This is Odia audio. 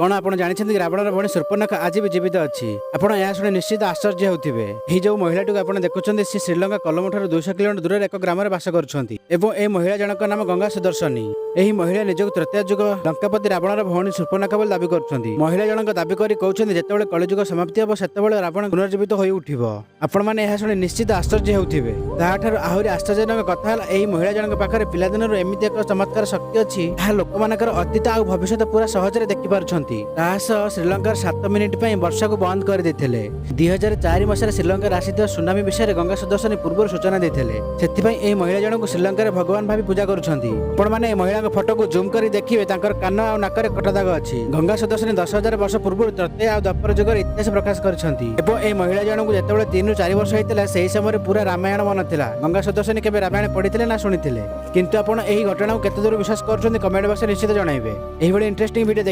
କଣ ଆପଣ ଜାଣିଛନ୍ତି କି ରାବଣର ଭଉଣୀ ସୂର୍ପଣଖା ଆଜି ବି ଜୀବିତ ଅଛି? ଆପଣ ଏହା ଶୁଣି ନିଶ୍ଚିତ ଆଶ୍ଚର୍ଯ୍ୟ ହେଉଥିବେ। ଏହି ଯୋଉ ମହିଳାଟିକୁ ଆପଣ ଦେଖୁଛନ୍ତି, ସେ ଶ୍ରୀଲଙ୍କା କଲମ୍ବୋ ଠାରୁ 200 କିଲୋମିଟର ଦୂରରେ ଏକ ଗ୍ରାମରେ ବାସ କରୁଛନ୍ତି ଏବଂ ଏହି ମହିଳା ଜଣଙ୍କ ନାମ ଗଙ୍ଗା ସୁଦର୍ଶନୀ। ଏହି ମହିଳା ନିଜକୁ ତ୍ରେତୟା ଯୁଗ ଲଙ୍କାପତି ରାବଣର ଭଉଣୀ ସୂର୍ପଣଖା ବୋଲି ଦାବି କରୁଛନ୍ତି। ମହିଳା ଜଣଙ୍କ ଦାବି କରି କହୁଛନ୍ତି, ଯେତେବେଳେ କଳିଯୁଗ ସମାପ୍ତି ହେବ, ସେତେବେଳେ ରାବଣ ପୁନର୍ଜୀବିତ ହୋଇ ଉଠିବ। ଆପଣମାନେ ଏହା ଶୁଣି ନିଶ୍ଚିତ ଆଶ୍ଚର୍ଯ୍ୟ ହେଉଥିବେ। ତାହାଠାରୁ ଆହୁରି ଆଶ୍ଚର୍ଯ୍ୟଜନକ କଥା ହେଲା, ଏହି ମହିଳା ଜଣଙ୍କ ପାଖରେ ପିଲାଦିନରୁ ଏମିତି ଏକ ଚମତ୍କାର ଶକ୍ତି ଅଛି, ଯାହା ଲୋକମାନଙ୍କର ଅତୀତ ଆଉ ଭବିଷ୍ୟତ ପୁରା ସହଜରେ ଦେଖିପାରୁଛନ୍ତି। ତାହା ସହ ଶ୍ରୀଲଙ୍କାର 7 ମିନିଟ୍ ପାଇଁ ବର୍ଷାକୁ ବନ୍ଦ କରିଦେଇଥିଲେ। 2004 ମସିହାରେ ଶ୍ରୀଲଙ୍କାରେ ଆସିଥିବା ସୁନାମି ବିଷୟରେ ଗଙ୍ଗା ସୁଦର୍ଶନୀ ପୂର୍ବରୁ ସୂଚନା ଦେଇଥିଲେ। ସେଥିପାଇଁ ଏହି ମହିଳା ଜଣଙ୍କୁ ଶ୍ରୀଲଙ୍କାରେ ଭଗବାନ ଭାବି ପୂଜା କରୁଛନ୍ତି। ଆପଣମାନେ ଏହି ମହିଳାଙ୍କ ଫଟୋକୁ ଜୁମ୍ କରି ଦେଖିବେ, ତାଙ୍କର କାନ ଆଉ ନାକରେ କଟା ଦାଗ ଅଛି। ଗଙ୍ଗା ସୁଦର୍ଶନୀ 10,000 ବର୍ଷ ପୂର୍ବରୁ ତ୍ରେତୟା ଆଉ ଦ୍ୱାପର ଯୁଗର ଇତିହାସ ପ୍ରକାଶ କରିଛନ୍ତି ଏବଂ ଏହି ମହିଳା ଜଣଙ୍କୁ ଯେତେବେଳେ 3ରୁ 4 ବର୍ଷ ହେଇଥିଲା, ସେହି ସମୟରେ ପୁରା ରାମାୟଣ ମନ ଥିଲା। ଗଙ୍ଗା ସୁଦର୍ଶନୀ କେବେ ରାମାୟଣ ପଢିଥିଲେ ନା ଶୁଣିଥିଲେ, କିନ୍ତୁ ଆପଣ ଏହି ଘଟଣାକୁ କେତେ ଦୂର ବିଶ୍ୱାସ କରୁଛନ୍ତି, କମେଣ୍ଟ ବକ୍ସରେ ନିଶ୍ଚିତ ଜଣାଇବେ। ଏହିଭଳି ଇଣ୍ଟରେଷ୍ଟିଂ ଭିଡ଼ିଓ ଦେଖି